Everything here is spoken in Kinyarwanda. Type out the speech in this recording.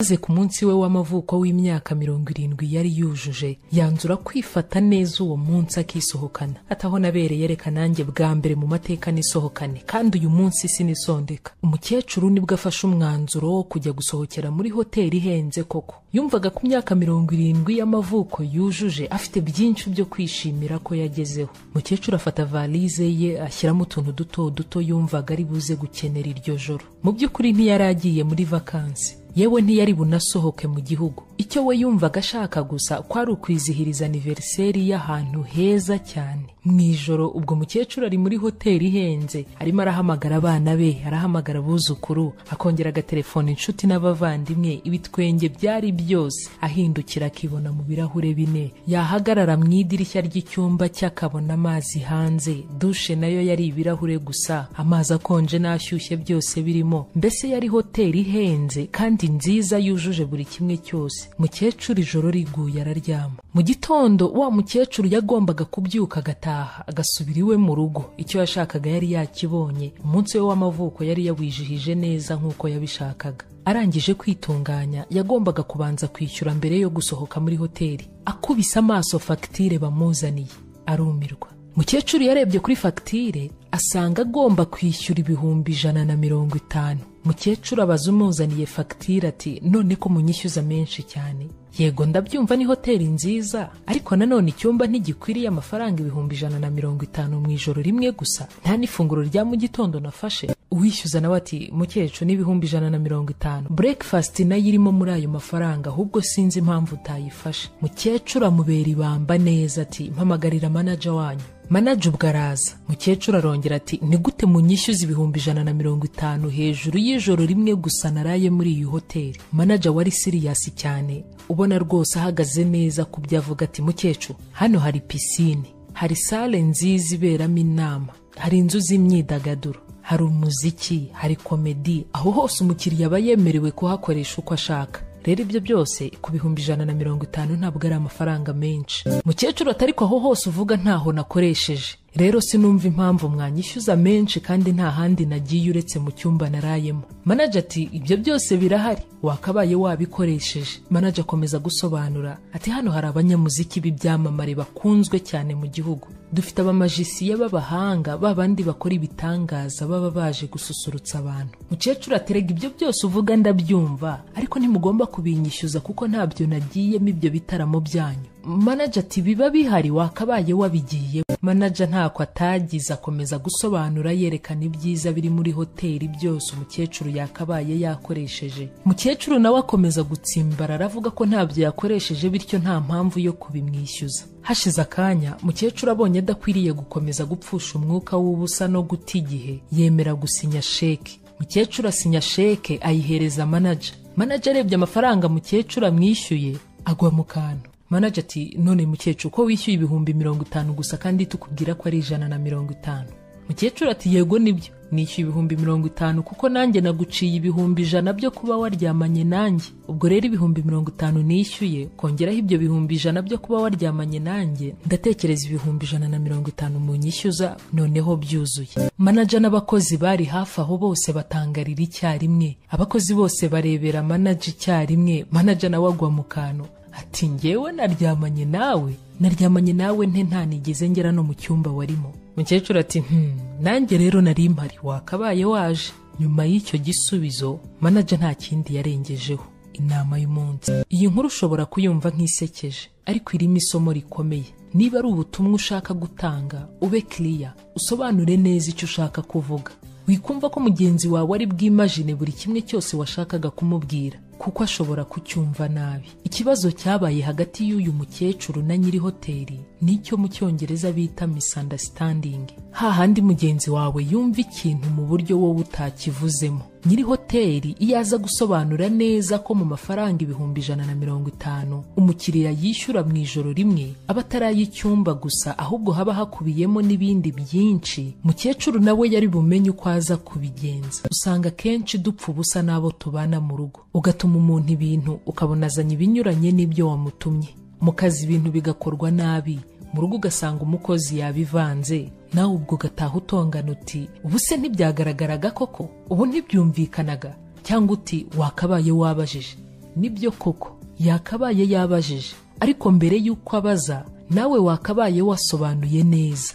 Maze ku munsi we w'amavuko w'imyaka 70 yari yujuje, yanzura kwifata neza uwo munsi akisohokana. Ataho nabereye, reka nanjye bwa mbere mu mateka nisohokane, kandi uyu munsi sinisondeka. Umukecuru nibwo afashe umwanzuro wo kujya gusohokera muri hoteli ihenze koko. Yumvaga ku myaka 70 y'amavuko yujuje afite byinshi byo kwishimira ko yagezeho. Mukecuru afata valise ye, ashyiramo utuntu duto duto yumvaga ari buze gukenera iryo joro. Mu by'ukuri ntiyari agiye muri vakansi, yewe ntiyari bunasohoke mu gihugu. Icyo we yumvaga ashaka gusa kwari ukwizihiriza anniversaire y'ahantu heza cyane. Mu ijoro ubwo mukecuru ari muri hoteli ihenze, arimo arahamagara abana be, arahamagara abuzukuru, akongera agatelefona inshuti n'abavandimwe. Ibitwenge byari byose. Ahindukira akibona mu birahure bine, yahagarara mu idirishya ry'icyumba cye akabona amazi hanze. Dushe nayo yari ibirahure gusa, amazi akonje n'ashyushye byose birimo. Mbese yari hoteli ihenze kandi nziza yujuje buri kimwe cyose. Mukecuru ijoro riguye araryama. Mu gitondo wa mukecuru yagombaga kubyuka agataha agasubira iwe mu rugo. Icyo yashakaga yari yakibonye. Umunsi we w'amavuko yari yawijihije neza nk'uko yabishakaga. Arangije kwitunganya, yagombaga kubanza kwishyura mbere yo gusohoka muri hoteli. Akubise amaso fagitire bamuzaniye, arumirwa. Mukecuru yarebye kuri fagitire asanga agomba kwishyura 150,000. Mukecuru abaza umuzaniye fagitire ati: "None ko munyishyuza menshi cyane? Yego ndabyumva ni hoteli nziza, ariko nanone icyumba ntigikwiriye amafaranga 150,000 mu ijoro rimwe gusa, nta n'ifunguro rya mu gitondo nafashe." Uwishyuza nawe ati: "Mukecuru, ni 150,000, breakfast nayo irimo muri ayo mafaranga, ahubwo sinzi impamvu utayifashe." Mukecuru amubera ibamba neza ati: "Mpamagarira manager wanyu." Manager ubwo araza. Mukecuru arongera ati: "Ni gute munyishyuza 150,000 hejuru y'ijoro rimwe gusa naraye muri iyi hoteli?" Manager wari serious cyane, ubona rwose ahagaze neza ku byo avuga, ati: "Mukecuru, hano hari piscine, hari salle nziza iberamo inama, hari inzu z'imyidagaduro, hari umuziki, hari comedy. Aho hose umukiriya aba yemerewe kuhakoresha uko ashaka. Rero ibyo byose ku 150,000 ntabwo ari amafaranga menshi." Mukecuru ati: "Ariko aho hose uvuga ntaho nakoresheje. Rero sinumva impamvu mwanyishyuza menshi kandi nta handi nagiye uretse mu cyumba narayemo." Manager ati: "Ibyo byose birahari, wakabaye wabikoresheje." Manager akomeza gusobanura ati: "Hano hari abanyamuziki b'ibyamamare bakunzwe cyane mu gihugu. Dufite abamagiciens b'abahanga, babandi bakora ibitangaza, baba baje gususurutsa abantu." Mukecuru aterega: "Ibyo byose uvuga ndabyumva, ariko ntimugomba kubinyishyuza kuko ntabyo nagiyemo ibyo bitaramo byanyu." Manager ati: "Biba bihari, wakabaye wabigiye." Manager ntako atagize, akomeza gusobanura yerekana ibyiza biri muri hoteli byose umukecuru yakabaye yakoresheje. Mukecuru nawe akomeza gutsimbarara aravuga ko ntabyo yakoresheje, bityo nta mpamvu yo kubimwishyuza. Hashize akanya, mukecuru abonye adakwiriye gukomeza gupfusha umwuka w'ubusa no guta igihe, yemera gusinya sheke. Mukecuru asinya sheke, ayihereza manager. Manager arebye amafaranga mukecuru amwishyuye agwa mu kantu. Manager ati: "None mukecuru, ko wishyuye 50,000 gusa kandi tukubwira ko ari 150?" Mukecuru ati: "Yego nibyo, nishyuye 50,000 kuko nanjye naguciye 100,000 byo kuba waryamanye nanjye. Ubwo rero 50,000 nishyuye, kongeraho ibyo 100,000 byo kuba waryamanye nanjye, ndatekereza 150,000 mu nyishyuza noneho byuzuye." Manager n'abakozi bari hafi aho bose batangarira icyarimwe. Abakozi bose barebera manager icyarimwe. Manager nawe agwa mu kantu ati: "Njyewe naryamanye nawe? Naryamanye nawe nte ntanigeze ngera no mu cyumba warimo?" Mukecuru ati: "Nanjye rero nari mpari, wakabaye waje." Nyuma y'icyo gisubizo, manager nta kindi yarengejeho. Inama y'umunsi: iyi nkuru ushobora kuyumva nk'isekeje, ariko irimo isomo rikomeye. Niba ari ubutumwa ushaka gutanga, ube clear, usobanure neza icyo ushaka kuvuga. Wikumva ko mugenzi wawe ari bwimagine buri kimwe cyose washakaga kumubwira, kuko ashobora kucyumva nabi. Ikibazo cyabaye hagati y'uyu mukecuru na nyiri hoteli nicyo mu Cyongereza bita misunderstanding, hahandi mugenzi wawe yumva ikintu mu buryo wowe utakivuzemo. Nyiri hoteli iyo aza gusobanura neza ko mu mafaranga 150,000 umukiriya yishyura mu ijoro rimwe aba atari ay'icyumba gusa, ahubwo haba hakubiyemo n'ibindi byinshi, mukecuru nawe yari bumenye uko aza kubigenza. Usanga akenshi dupfa ubusa n'abo tubana mu rugo. Ugatuma umuntu ibintu, ukabona azanye ibinyuranye n'ibyo wamutumye. Mu kazi ibintu bigakorwa nabi, mu rugo ugasanga umukozi yabivanze, nawe ubwo ugataha utongana uti: "Ubu se ntibyagaragaraga koko? Ubu ntibyumvikanaga?" Cyangwa uti: "Wakabaye wabajije." Nibyo koko yakabaye yabajije, ariko mbere y'uko abaza nawe wakabaye wasobanuye neza.